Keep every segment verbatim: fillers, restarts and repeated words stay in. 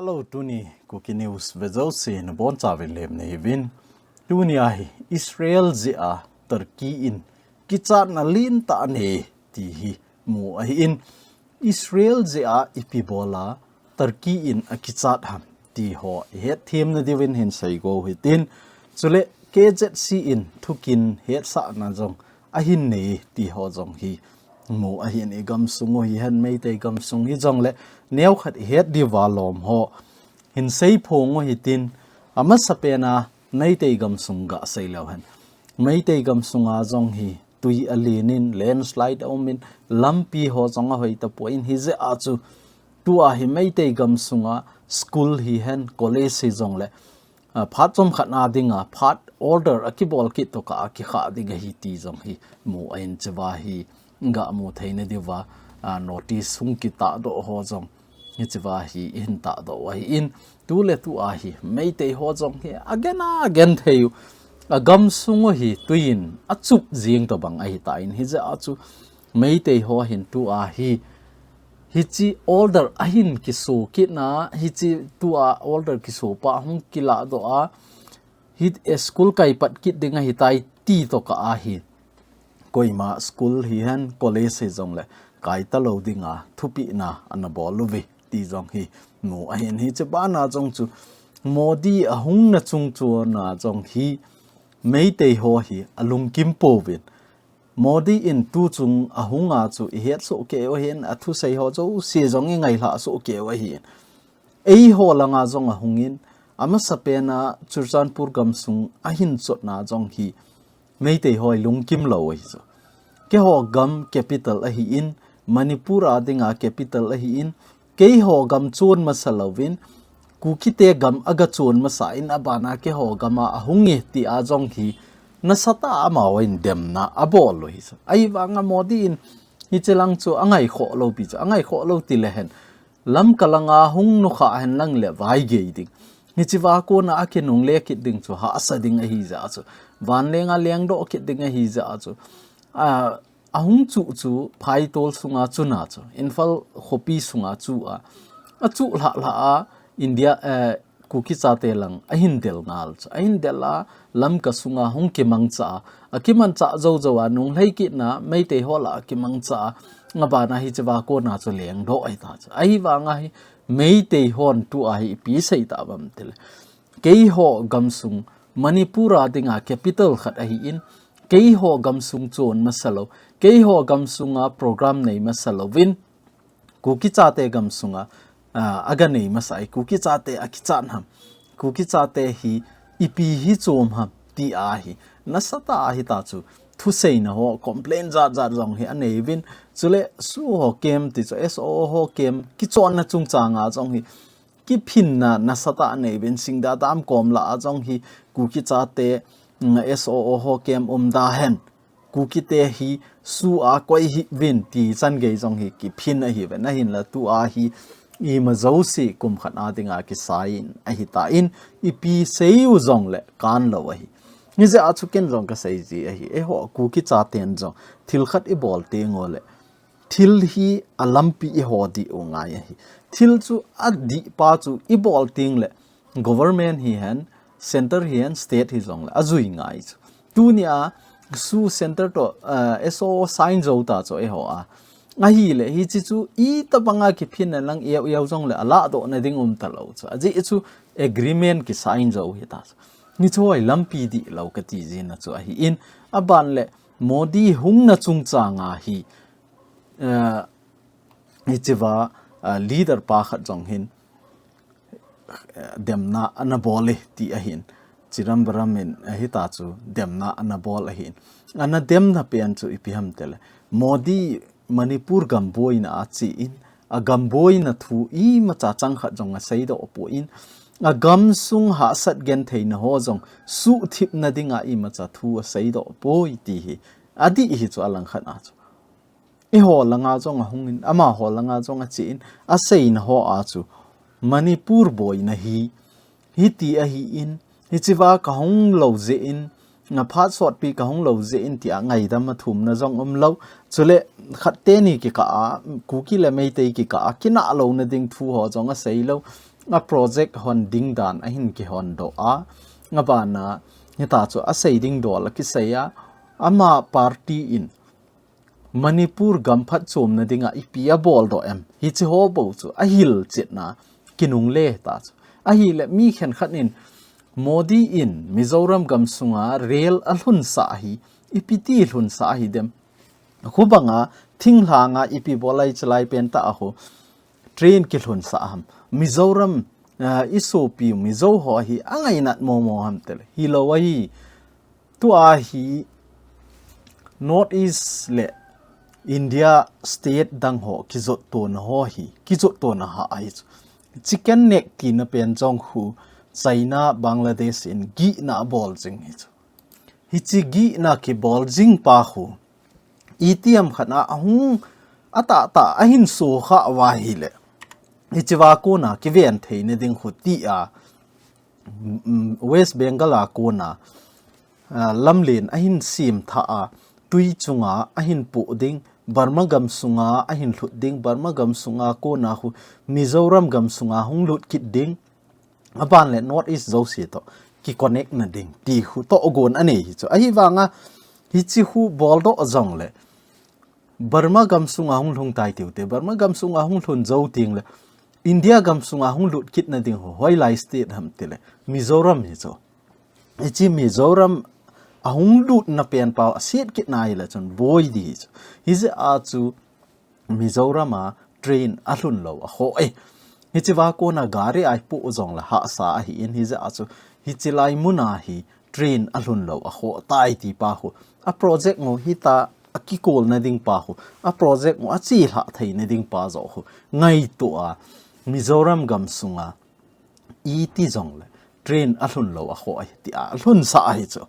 Hello, tuni Kuki News vejouse nabonchauvin lemna hiuvin. Tuni ahi Israel jeh a Turkey in kichatna lentah anei ti hi mu ahin. Israel jeh a ipi bol a Turkey in akichat ham ti ho ihet themna diuvin hin seigo hitin. Chule K Z C in thukin hetsahna jong ahin nei ti ho jong hi mu ahin. Igamsung u hihen Meitei gamsung hijongle neokhat ihet diuva lom ho hin seiphong u hitin. Amasapen a Meitei gamsung gasei leu hen. Meitei gamsunga jong hi tui alen in, landslide aum in, lampi ho jong ahoi tapon hijeh a chu tua hi Meitei gamsunga school hihen college hijongle phat chomkhat na dinga phat order akibol kit tokah a kikhah ding ahi ti jong hi mu ahin. Hichea hi gamu theina diuva notice hung kitahdoh ho jong hichea hi ihin tahdoh u ahin. Tuletua hi Meitei ho jong hi agen a agenthei u, agamsung u hi tuiyin achup jeng tobang ahitan, hijeh a chu Meitei ho hin tua hi hiche order ahin kiso kitna, hiche tua order kisopa hung kilahdoh a, hi school kaipat kit ding ahitai ti tokah a hi koima school hihen college hijongle kaitalou dinga thupehna anabol uve ti jong hi mu ahin. Hiche bana jong chu Modi ahungna chungchona jong hi Meitei ho hi alungkim pouvin, Modi in tuchung ahunga chu ihetsoh kei u ahin, athusei ho jouse jong ingailhah soh kei u ahin. Eiho langa jong ahungin, amasapen a Churachandpur gamsung ahin chotna jong hi Meitei ho hi lungkim lou ahi chu. Keiho gam capital ahin, Manipur a dinga capital ahin, keiho gam chon masa louvin Kukite gam agachon masa in, abana keiho gam a ahunge tia jong hi nasatah a amaho in demna abol u ahi chu. Ahivanga Modi in hiche lang chu angaikhoh lou pi chu, angaikhoh lou tilehen Lamka langa hung nukhah henlang le vaigei ding, hichea kona akinungle kit ding chu hahsa ding ahijeh chu, vanlenga lengdoh kit ding ahijeh chu, ahung chuh chu phaitol sunga chuna chu, Imphal khopi sunga chu a, achuh lhah lhah a India, Kuki chate lang ahin del ngal chu, ahin del a Lamka sunga hung kimangcha a, akimanchah jou jou a nunglhai kitna Meitei ho lah a kimangcha a, abana hichea kona chu lengdoh ahita chu. Ahivanga hi Meitei hon tua hi ipi seitauvam tile, keiho gamsung Manipur a dinga capital khat ahin, keiho gamsung chon masa lou, keiho gamsunga program nei masa louvin, Kuki chate gamsunga aganei masa a, Kuki chate akichat ham, Kuki chate hi ipi hi chom ham tia hi nasatah a hita chu thuseina ho, complain jat jat jong hi aneiyuvin. Chule SoO ho camp ti chu, SoO ho camp kichonna chungchanga jong hi kiphinna nasatah aneiyuvin, Singda dam kom lah a jong hi Kuki chate, SoO ho camp umda hen, Kukite hi SoO a koi hih uvin ti changei jong hi kiphin ahiuvin, ahinla tua hi ima jouse kum khat a dinga kisai in ahitan, ipi seiu jongle kanlou ahi. Hijeh a chu ken jong kaseiji ahi, eiho Kuki chaten jong thil khat ibol tengule thil hi alampi iho diu ngai ahi. Thil chu adihpa chu ibol tengle government hihen, centre hihen, state hijongle ajui ngai chu. Tunia SoO centre toh SoO sign jou ta chu eiho a, ahile hiche chu itobanga kiphinna lang ieu ieu jongle alahdohna ding umtalou chu, ajeh chu agreement kisign jou hita chu. Hiche hi lampi dihlou kati jina chu ahin, aban le Modi hungna chungchanga hi hichea leader pa khat jong hin demna anabol e ti ahin, Chidambaram in ahita chu demna anabol ahin. Anademna pen chu ipi ham tile, Modi Manipur gam boina a achen, agam boina thu imacha chang khat jong aseidoh pon, agamsung hahsat gentheina ho jong suhthipna dinga imacha thu aseidoh poi ti hi adih hi chu alangkhat a chu. Eiho langa jong ahungin, amaho langa jong achen, aseina ho a chu Manipur boina hi hiti ahin, hichea kahung lou jeh in, aphat sotpi kahung lou jeh in tia ngaidam athumna jong umlou. Chule khat teni kikah a, Kuki le Meitei kikah a kinah louna ding thu ho jong aseilou. a project hon ding dan ahin kihon doh a, abana hita chu asei ding dol akisei a, ama party in Manipur gam phatchomna dinga ipi abol doh em, hichi ho bou chu ahil chetna kinungle ta chu. Ahile mi khenkhat in Modi in Mizoram gam sunga rail alhunsah hi, ipi ti lhunsah hi dem. Khubanga thinglhanga ipi bolai chalai pen ta aho train kilhunsah ham. Mizoram, ah, isopi Mizo ho hi angainat momo ham tele. Hilou ahi, tua hi North East le India state dang ho kijot tona ho hi, kijot tona ha ahi chu. Chicken neck tina pen jong khu China, Bangladesh in gihna bol jing hi chu. Hichi gihna kibol jing pa khu, itiham khat a ahung atah tah ahin sukha uva hile, hichi va kona kiven theina ding khu tia, mm, West Bengal a kona, ah, lamlen ahin sem tha a, tui chunga ahin poh ding, Burma gam sunga ahin lhut ding, Burma gam sunga kona khu Mizoram gam sunga hung lut kit ding, aban le North East jouse toh kiconnect na ding ti khu tohgon anei hi chu. Ahivanga hichi khu bol doh jong le Burma gam sunga hung lhung tai tiu te, Burma gam sunga hung lhun jou ting le India gam sunga hung lut kit na ding ho hoilai state ham tile Mizoram hi chu. Hichi Mizoram ahung lutna pen pau aset kit na hile chun boi di hi chu. Hijeh a chu Mizoram a train alhun lou akhoh e. Hichi va kona gari a ipoh jong le hahsa ahi in, hijeh a chu hichi lai muna hi train alhun lou akhoh tai ti pa khu, a project ngo hita akikolna ding pa khu, a project ngo achelhah theina ding pa joh khu ngaito a, Mizoram gam sunga iti jong le train alhun lou akhoh ahi tia alhunsah ahi chu.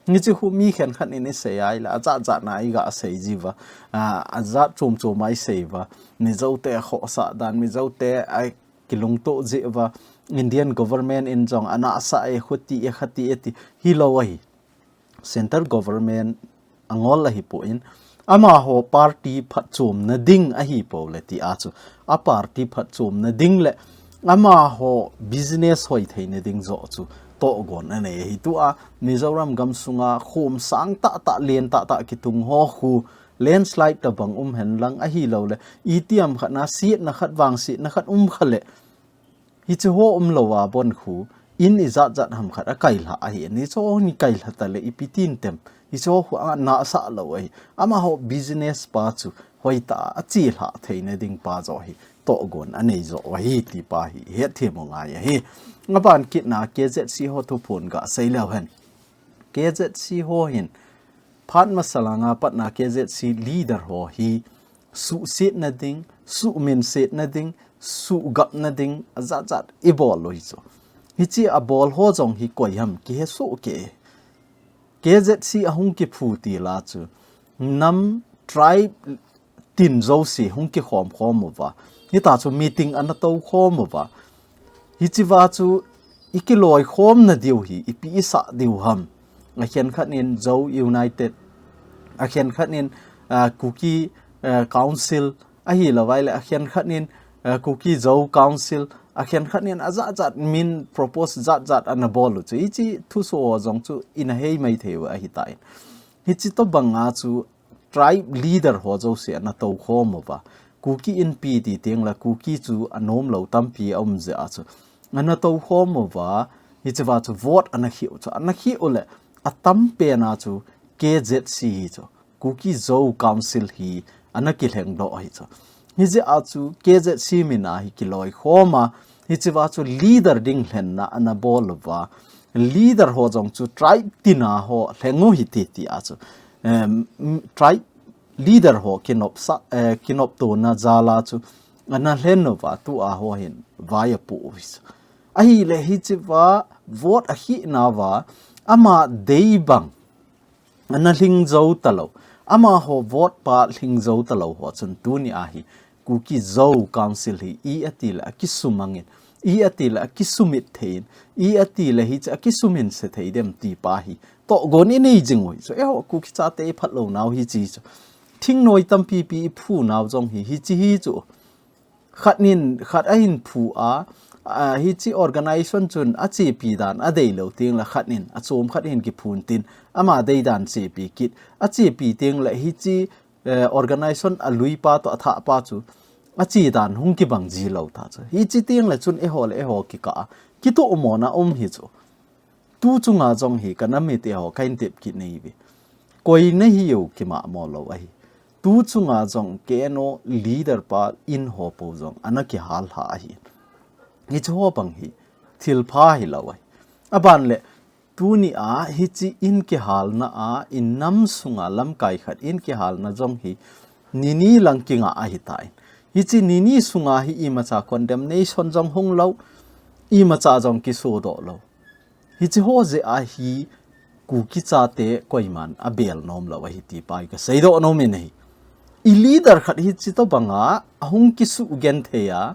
Hichi khu mi khenkhat in isei a ile ajat jat na iga sei jiuva, ah, ajat chom chom a isei uva, Mizo te akhohsah dan, Mizo te akilungto jiuva, Indian government in jong anahsah e, khuti e, khati e ti hilou ahi. Central government angol ahi poi, amaho party phatchomna ding ahi poi le tia chu, a party phatchomna ding le amaho business hoi theina ding joh chu tohgon anei ahi. Tua Mizoram gam sunga khom sang tah tah, len tah tah kitung ho khu landslide tabang um hen lang ahilou le, itiham khat na sietna khat, vangsietna khat um kha le, hichi ho umlou a bon khu in ijat jat ham khat akailhah ahi. Hichi ho ni kailhah ta le ipi tin tem, hichi ho khu anahsah lou ahi. Amaho business pa chu hoitah a achelhah theina ding pa joh hi tohgon anei joh ahi ti pa hi hetthem u ngai ahi. Aban kit na KZC ho thuphon gasei leu hen. KZC ho hin phat masa langa patna KZC leader ho hi suhsetna ding, suhminsetna ding, suhgapna ding ajat jat ibol u hi chu. Hichi abol ho jong hi koi ham kihe soh kei. KZC ahung kiphu til a chu nam, tribe tin jouse hung kikhom khom uva, hita chu meeting ana tou khom uva, hichi va chu ikiloikhomna diu hi ipi isah diu ham. Akhenkhat in Zo United, akhenkhat in, ah, Kuki, ah, Council, ahilou vai le akhenkhat in, ah, Kuki Zo Council, akhenkhat in ajat jat min propose jat jat ana bol u chu. Hichi thusoh ho jong chu ina hei mai thei u ahitan. Hichi tobang a chu tribe leader ho jouse ana tou khom uva, Kuki Inpi ti teng le Kuki chu anom lou tampi aum jeh a chu ana tou khom uva, hichi va chu vote ana khih u chu, ana khih u le atam pen a chu KZC hi chu, Kuki Zo Council hi ana kilheng doh hi chu. Hijeh a chu KZC min a hi kiloikhom a, hichi va chu leader ding lhenna ana bol uva, leader ho jong chu tribe tin a ho lheng u hite tia chu, em, tribe leader ho kinopsah, eh, kinoptona jal a chu ana lhen uva, tua ho hin vai apoh u hi chu. Ahile hichi va vote akhih nauva ama dei bang ana lhing jou talou, amaho vote pa lhing jou talou ho chun tuni a hi Kuki Zo Council hi i ati le akisumang in, i ati le akisumit thei in, i ati le hichi akisuminse thei dem ti pa hi tohgon inei jing u hi chu. Eiho Kuki chate iphat lou nau hichi chu, thingnoi tampi pi iphu nau jong hi hichi hi chu. Khat nin khat ahin phu a, a, hiche organization chun achepi dan adeilou tengle khat in, achom khat hin kiphun tin, ama dei dan chepi kit, achepi tengle hiche, eh, organization aluipa toh athahpa chu ache dan hung kibang ji lou ta chu. Hiche tengle chun eiho le eiho kikah a kitohmona um hi chu. Tu chunga jong hi kanam mite ho kahin tep kit nahi uve. Koi nahiu kimahmo lou ahi. Tu chunga jong K N O leader pa in ho po jong ana kihal lha ahi. Hiche ho bang hi thilpha hilou ahi. Aban le, tunia hiche in kihalna a, in nam sunga lamkai khat in kihalna jong hi nini lang kinga ahitan. Hiche nini sunga hi imacha condemnation jong hung lou, imacha jong kisodoh lou. Hiche ho jeh a hi Kuki chate koiman abel nom lou ahi ti pa hi kaseidoh nom in ahi. I leader khat hiche tobanga ahung kisugenthei a,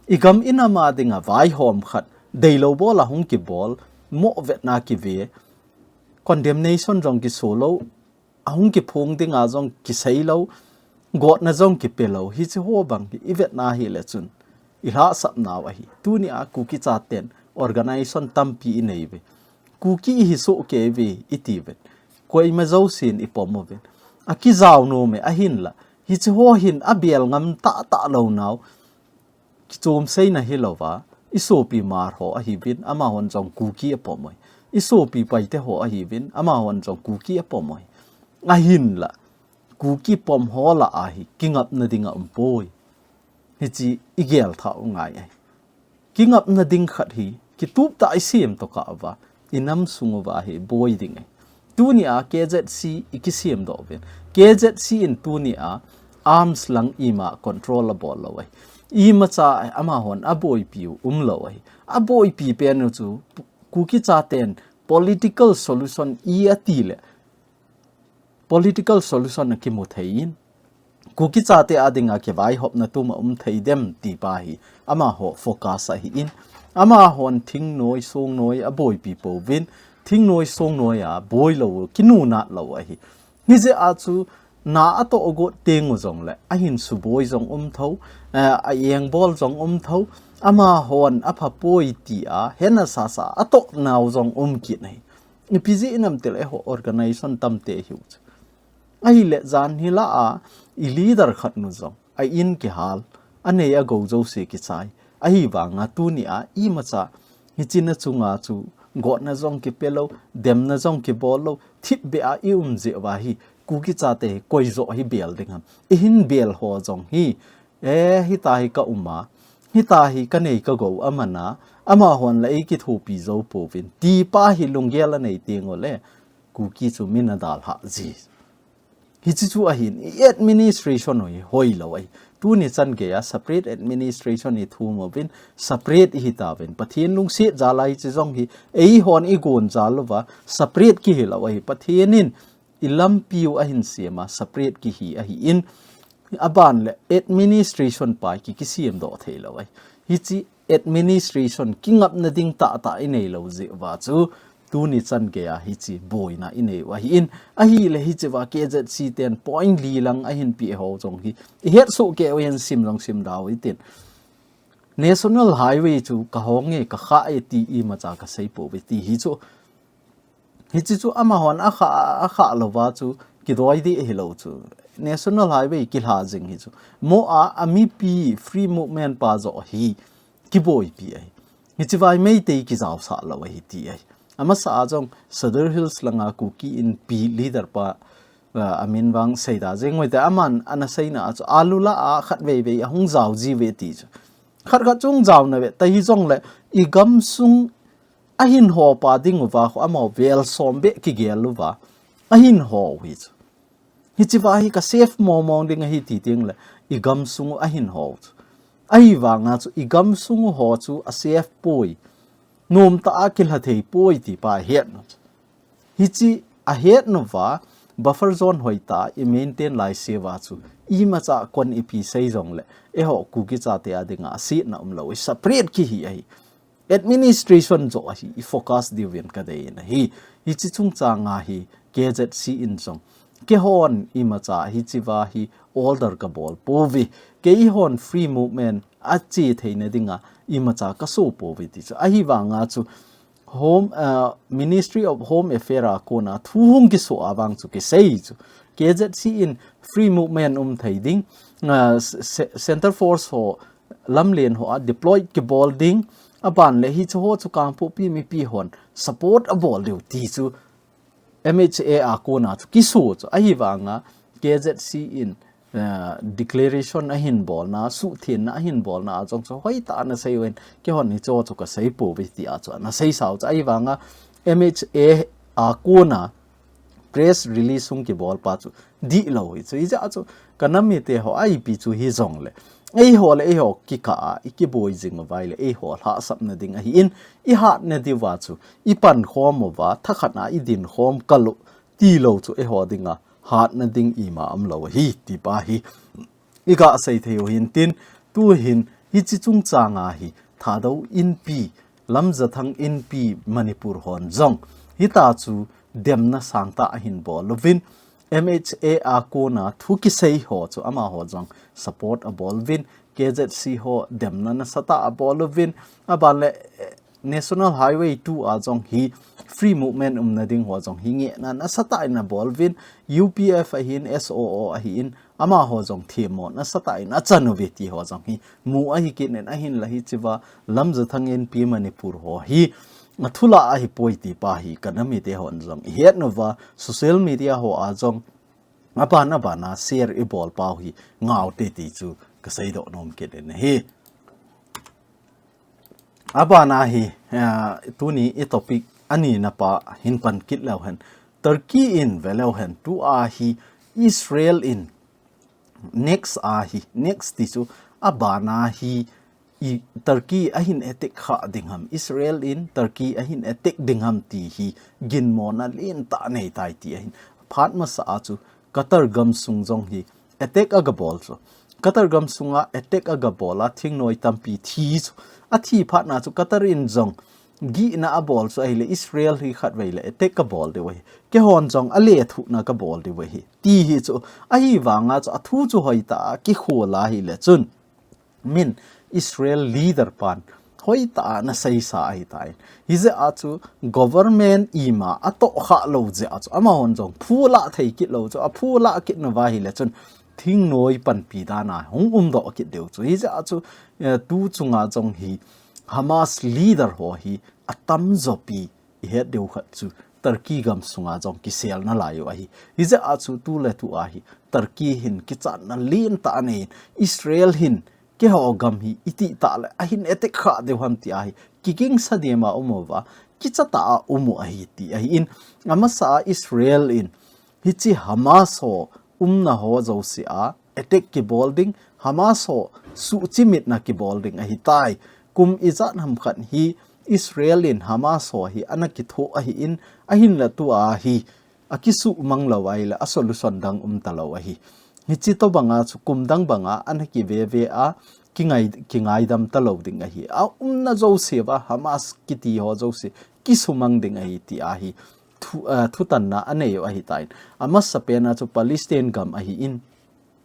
i gam i nam a dinga vaihom khat deilou bol a hung kibol, moh vetna kive, condemnation jong kiso lou, ahung kiphong dinga jong kisei lou, gotna jong kipe lou, hiche ho bang hi i vetna hile chun i lhahsapnau ahi. Tunia Kuki chaten organization tampi i nei uve. Kuki i hi soh kei uve i ti uvin, koima jousen i pom uvin, akijao nom e, ahinla hiche ho hin abel ngam tahtah lou nau, kichom seina hilouva, i sopi Hmar ho ahiuvin, amahon jong Kuki apom uve. I sopi Paite ho ahiuvin, amahon jong Kuki apom uve. Ahinla Kuki pom ho lah a hi kingapna ding aumpoi. Hiche i gel thah u ngai ahi. Kingapna ding khat hi kitup tah a i sem tokah uva, i nam sung uva hi boi ding ahi. Tunia K Z C i kisemdoh uvin, K Z C in tunia arms lang ima control abol lou ahi. Imacha amahon aboipi u umlou ahi. Aboipi pen u chu Kuki chaten political solution i ati le political solution akimu thei in, Kuki chate a dinga kivaihopna tuma um thei dem ti pa hi amaho focus ahin, amahon thingnoi songnoi aboipi pouvin, thingnoi songnoi a boi lou, kinunat lou ahi. Hijeh a chu na atoh got teng u jongle ahin suboi jong um tho, eh, a engbol jong um tho, amahon aphapoi tia hena sasa atoh nau jong um kit ahi. Ipi jeh inem tile eiho organization tamte hiu chu. Ahile jan hilah a i leader khat nu jong a in kihal, anei agou jouse kichai. Ahivanga tunia imacha hiche na chunga chu gotna jong kipe lou, demna jong kibol lou, thipbeh a i um jeh uva hi Kuki chate hi koi joh hi bel ding ham? I hin bel ho jong hi, eh, hitia hi ka um a, hitia hi ka nei ka gou a man a, amahon la ei kithopi jou pouvin ti pa hi lunggel anei teng ule Kuki chu min adalhah ji. Hiche chu ahin, i administration u hi hoilou ahi. Tuni chan geiya separate administration i thum uvin, separate i hitauvin, Pathen lungset jal a hiche jong hi eihon i gon jal uva, separate kihilou ahi. Pathen in i lampi u ahin sem a, separate kihi ahin, aban le administration pa hi ki, kisemdoh theilou ahi. Hiche administration kingapna ding tahtah i neilou jeh uva chu tuni chan geiya hiche boina i nei u ahin, ahile hiche uva K Z C ten point li lang ahin peh ho jong hi i hetsoh kei u hen, sim jong sim dau hitin. National Highway chu ka hong e, ka khah e ti imacha ka sei pouve ti hi chu. Hiche chu amahon akhah, akhah louva chu kidoi ding ahilou chu. National Highway kilha jing hi chu. Mo a, a mipi free movement pa joh hi kiboipi ahi. Hiche uva hi Meitei kijaosah lou ahi ti ahi. Amasa a jong Sadar Hills langa Kuki Inpi leader pa, ah, amin vang seida jeng uve te, aman ana seina a chu alu lah a khatvei vei ahung jao ji uve ti chu. Khat khat chu hung jao nauve, tua hijongle i gamsung ahin ho pa ding uva khu amaho vel som beh kigel uva ahin ho u hi chu. Hiche uva hi ka safe mong mong ding ahi ti tengle i gamsung u ahin ho u chu. Ahivanga chu i gamsung u ho chu a safe poi, nomtah a kilha thei poi ti pa ahet u chu. Hiche ahet nauva buffer zone hoitah a i maintain laiseuva chu imacha kon ipi sei jongle eiho Kuki chate a dinga asetna umlou, i separate kihi ahi. Administration joh ahi, i focus diuvin ka dei in ahi. Hiche chungchanga hi K Z C in jong, keihon imacha hiche uva hi order ka bol pouve. Keihon free movement ache theina dinga imacha kaso pouve ti chu. Ahivanga chu Home, uh, Ministry of Home Affairs a kona thu hung kiso a vang chu kisei chu. K Z C in free movement um thei ding, uh, Centre Force ho lamlen ho a deploy kibol ding, aban le hiche ho chu Kangpokpi mipi hon support abol diu ti chu M H A a kona chu kiso chu. Ahivanga K Z C in uh, declaration ahin bolna, suhthenna ahin bolna a jong chu hoitah a ana sei uvin, keihon hiche ho chu kasei pouve ti a chu ana sei sau chu. Ahivanga M H A a kona press release hung kibol pa chu dihlou hi chu. Hijeh a chu kanam mite ho ipi chu hijongle, eiho le eiho kikah a ikiboi jing uva ahile eiho lhahsamna ding ahin, ihatna diuva chu ipankhom uva, thakhat a idinkhom kal u tilou chu eiho dinga hatna ding ima umlou ahi ti pa hi iga sei thei u hintin, tuhin hiche chungchanga hi Thadou Inpi, Lamjathang Inpi Manipur hon jong hitia chu demna sangtah ahin bol uvin, M H A a kona thu kisei ho chu amaho jong support abol uvin, K Z C ho demna nasatah abol uvin, aban le, eh, National Highway two a jong hi free movement umna ding ho jong hi ngehna nasatah in abol uvin, U P F ahin, S O O ahin, amaho jong themmo nasatah in achan uve ti ho jong hi mu ahi kit in, ahinla hichea Lamjathang Inpi Manipur ho hi athulah ahipoi ti pa hi kanam mite hon jong ihet nauva, social media ho a jong aban aban a share ibol pau hi ngau te ti chu kasei doh nom kit in ahi. Abana hi, ah, tuni i topic ani na pa hin pan kit leu hen. Turkey in ve leu hen, tua hi Israel in next a hi, next ti chu abana hi i Turkey ahin attack kha ding ham, Israel in Turkey ahin attack ding ham ti hi ginmona lentah nei tai ti ahin. Phat masa a chu Qatar gam sung jong hi attack aga bol chu. Qatar gam sunga attack aga bol a thingnoi tampi thi chu. Athi phat na chu Qatar in jong gihna abol chu ahile Israel hi khatvei le attack kabol diu ahi. Keihon jong alethuhna kabol diu ahi. Ti hi chu ahivanga chu athu chu hoitah a kikhol a ahile chun min Israel leader pan hoitah a ana seisa ahitai. Hijeh a chu government ima atoh kha lou jeh a chu amahon jong phulah thei kit lou chu, aphulah kit nauva ahile chun thingnoi panpi dan a hung umdoh kit diu chu. Hijeh a chu, eh, tu chunga jong hi Hamas leader ho hi atamjo pi ihet diu khat chu Turkey gam sunga jong kisel nalai u ahi. Hijeh a chu tuletu a hi Turkey hin kichatna lentah anei in, Israel hin keiho gam hi itih tah le ahin attack kha diu ham ti a hi kigingsa dema um uva, kichatah a um u ahi ti ahin, amasa a Israel in hiche Hamas ho umna ho jouse a attack kibol ding, Hamas ho suhchimitna kibol ding ahitai. Kum ijat ham khat hi Israel in Hamas ho hi ana kitho ahin, ahinla tua hi akisuhmang lou ahile a solution dang umta lou ahi. Hiche tobanga chu kum dang banga ana kive ve a, kingai, kingaidam talou ding ahi. A umna jouse uva Hamas kiti ho jouse kisumang ding ahi ti a hi thu, ah, thutanna anei u ahitai. Amasapen a chu Palestine gam ahin,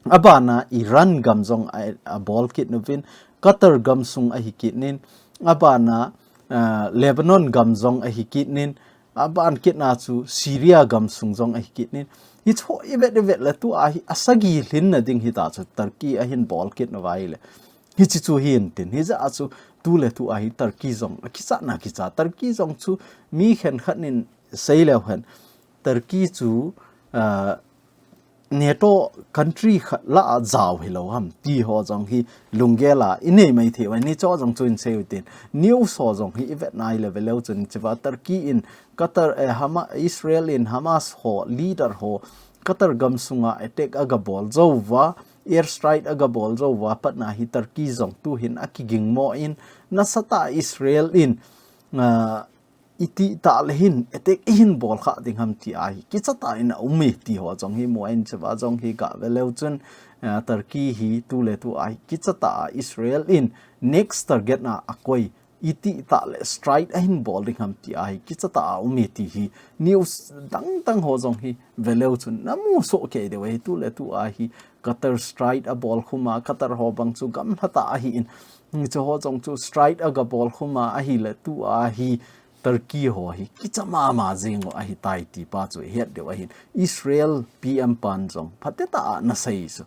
abana Iran gam jong a, abol kit nauvin, Qatar gam sung ahi kit in, abana, ah, Lebanon gam jong ahi kit in, aban kit na chu Syria gam sung jong ahi kit in. Hiche ho ivet ivet le tua hi asagi lhinna ding hita chu Turkey ahin bol kit nauva ahile. Hiche chu hintin, hijeh a chu tuletu a hi Turkey jong akichatna kicha. Turkey jong chu mi khenkhat in sei leu hen, Turkey chu, ah, NATO country khat lah a jao hilou ham ti ho jong hi lunggel a inei mai thei u ahi, hiche ho jong chu in sei u tin. News ho jong hi ivet na ahile ve leu chun hichea Turkey in Qatar, eh, Hama-, Israel in Hamas ho leader ho Qatar gam sunga attack aga bol jou uva, air strike aga bol jou uva, patna hi Turkey jong tuhin akigingmo in, nasatah Israel in, ah, itih tah le hin attack ihin bol kha ding ham ti a hi kichatah in aum e ti ho jong hi mu ahin, hichea jong hi ga ve leu chun, ah, Turkey hi tuletu a hi kichatah a Israel in next target na akoi, itih tah le strike ahin bol ding ham ti a hi kichatah a um e ti hi news dang dang ho jong hi ve leu chun namu soh kei diu ahi. Tuletu a hi Qatar strike abol khum a, Qatar ho bang chu gamla tah ahin, hiche ho jong chu strike aga bol khum a, ahile tua hi Turkey ho hi kicha mama jing u ahitai ti pa chu ihet diu ahin. Israel P M pan jong phatecha ana sei chu,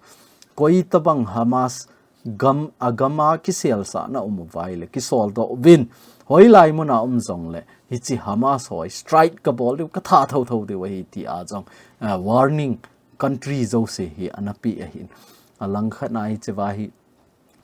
koi tabang Hamas gam, agam a kiselsahna um uva ahile, kisoldoh uvin, hoilai mun a um jongle hiche Hamas ho strike kabol diu, katha thotho diu ahi ti a jong, ah, warning country jouse hi ana pe ahin. Alangkhat a hiche va hi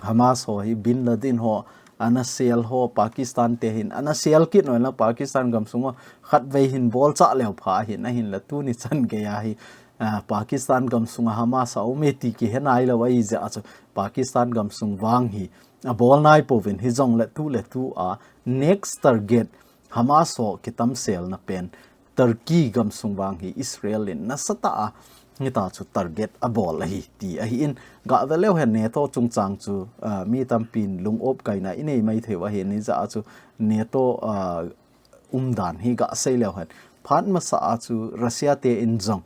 Hamas ho hi Bin Laden ho ana sel ho, Pakistan te hin ana sel kit noi la, Pakistan gamsung a khatvei hin bolchah leu pha ahin, ahinla tuni chan gei a hi, ah, Pakistan gamsung a Hamas a um e ti kihe nailou ahi jeh a chu Pakistan gamsung vang hi abol nai pouvin, hijongle tu le tu a next target Hamas ho kitamselna pen Turkey gamsung vang hi Israel in nasatah a hitia chu target abol ahi ti ahin. Gah ve leu hen NATO chungchang chu, ah, mi tampin lung-op kaina inei maithei u ahin, hijeh a chu NATO, ah, umdan hi gah sei leu hen. Phat masa a chu Russia te in jong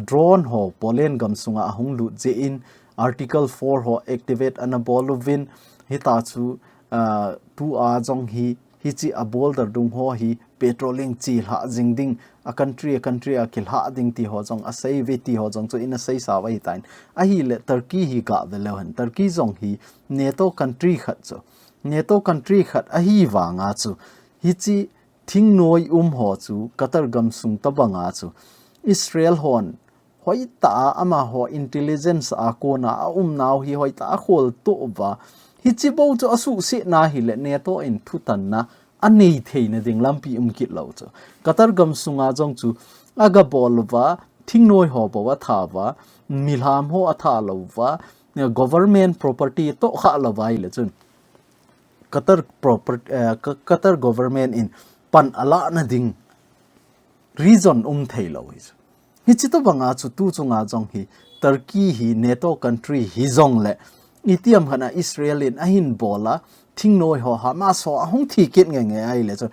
drone ho Poland gamsung a ahung lut jeh in Article four ho activate ana bol uvin, hitia chu, ah, tua jong hi, hiche a border dung ho hi patrolling chelhah jing ding, a country a country a kilhah ding ti ho jong asei uve ti ho jong chu ina seisa u ahitan. Ahile Turkey hi gah ve leu hen. Turkey jong hi NATO country khat chu, NATO country khat ahi vang a chu, hiche thingnoi um ho chu Qatar gamsung tabang a chu Israel hon hoitah a amaho intelligence a kona aumnau hi hoitah a kholtoh uva, hiche bou chu asuhset na hile NATO in thutanna anei theina ding lampi um kit lou chu. Qatar gamsung a jong chu aga bol uva, thingnoi ho bou atha uva, milham ho atha lou uva, government property toh kha lou uva ahile chun Qatar proper-, eh, Qa-, Qatar government in pan alah na ding reason um thei lou hi chu. Hiche tabang a chu tu chunga jong hi Turkey hi NATO country hijongle, itiham khat a Israel in ahin bol a, thingnoi ho Hamas ho ahung thi kit nge nge ahile chun,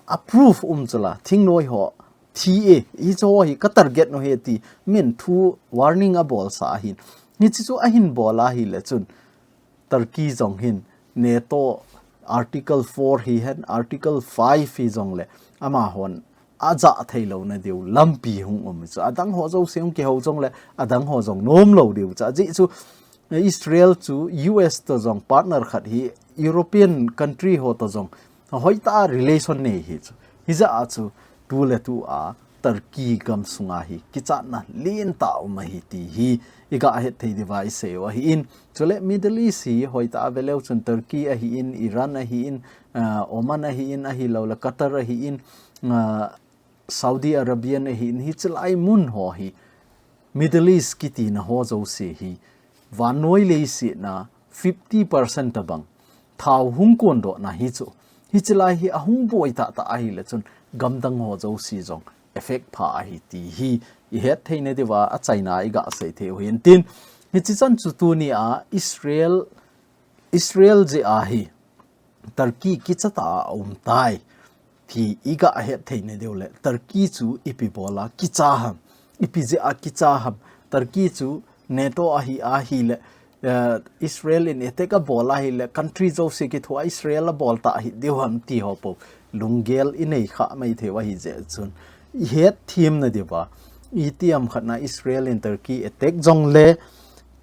a proof um chu la, thingnoi ho thi e, hiche ho hi ka target u ahi ti min thu warning abolsa ahin. Hiche chu ahin bol ahile chun, Turkey jong hin NATO Article four hihen, Article five hijongle, amahon ajah thei louna diu lampi hung um chu. Adang ho jouse hung kihou jongle, adang ho jong nom lou diu chu. Ajeh chu Israel chu U S toh jong partner khat hi, European country ho toh jong hoitah a relation nei hi chu. Hijeh a chu tu le tu a Turkey gamsung a hi kichatna lentah um ahi ti hi i gahet thei diuva i sei u ahin. Chule Middle East hi hoitah a ve leu chun Turkey ahin, Iran ahin, ah, Oman ahin, ahilou le Qatar ahin, ah, Saudi Arabian ahin, hiche lai mun ho hi Middle East kitina ho jouse hi vannoi leiset a fifty percent tabang thao hung kondohna hi chu. Hiche lai hi ahung boi tahtah ahile chun gamdang ho jouse jong effect pha ahi ti hi i het theina diuva achaina i gasei thei u ahin tin. Hiche chan chu tuni a Israel, Israel jeh a hi Turkey kichatah a um tai ti i gahet theina diu le, Turkey chu ipi bol a kicha ham, ipi jeh a kicha ham, Turkey chu NATO ahi ahile, eh, Israel in attack abol ahile, country jouse kithoa Israel abol tah hi diu ham ti ho po lunggel i nei kha mai thei u ahi jeh chun, i het themna diuva, itiham khat a Israel in Turkey attack jongle,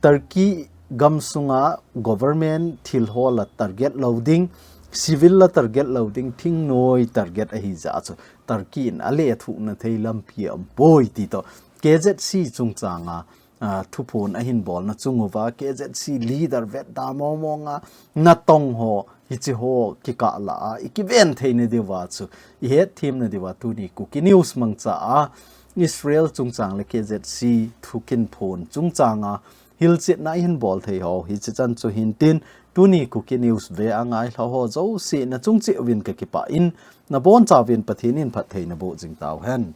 Turkey gamsung a government thil ho la target lou ding, civil la target lou ding, thingnoi target ahi jeh a chu Turkey in alethuhna thei lampi a um poi ti toh K Z C chungchang a, ah, thuphon ahin bolna chung uva, K Z C leader vetda mong mong a natong ho, hiche ho kikah lah a i kiven theina diuva chu i het themna diuva tuni Kuki News mangcha a Israel chungchang le K Z C thukin phon chungchang a hilchetna i hin bol thei ho hiche chan chu hin tin, tuni Kuki News ve a ngailha ho jouse na chung cheh uvin ka kipah in, na boncha uvin Pathen in phattheina boh jing tauhen.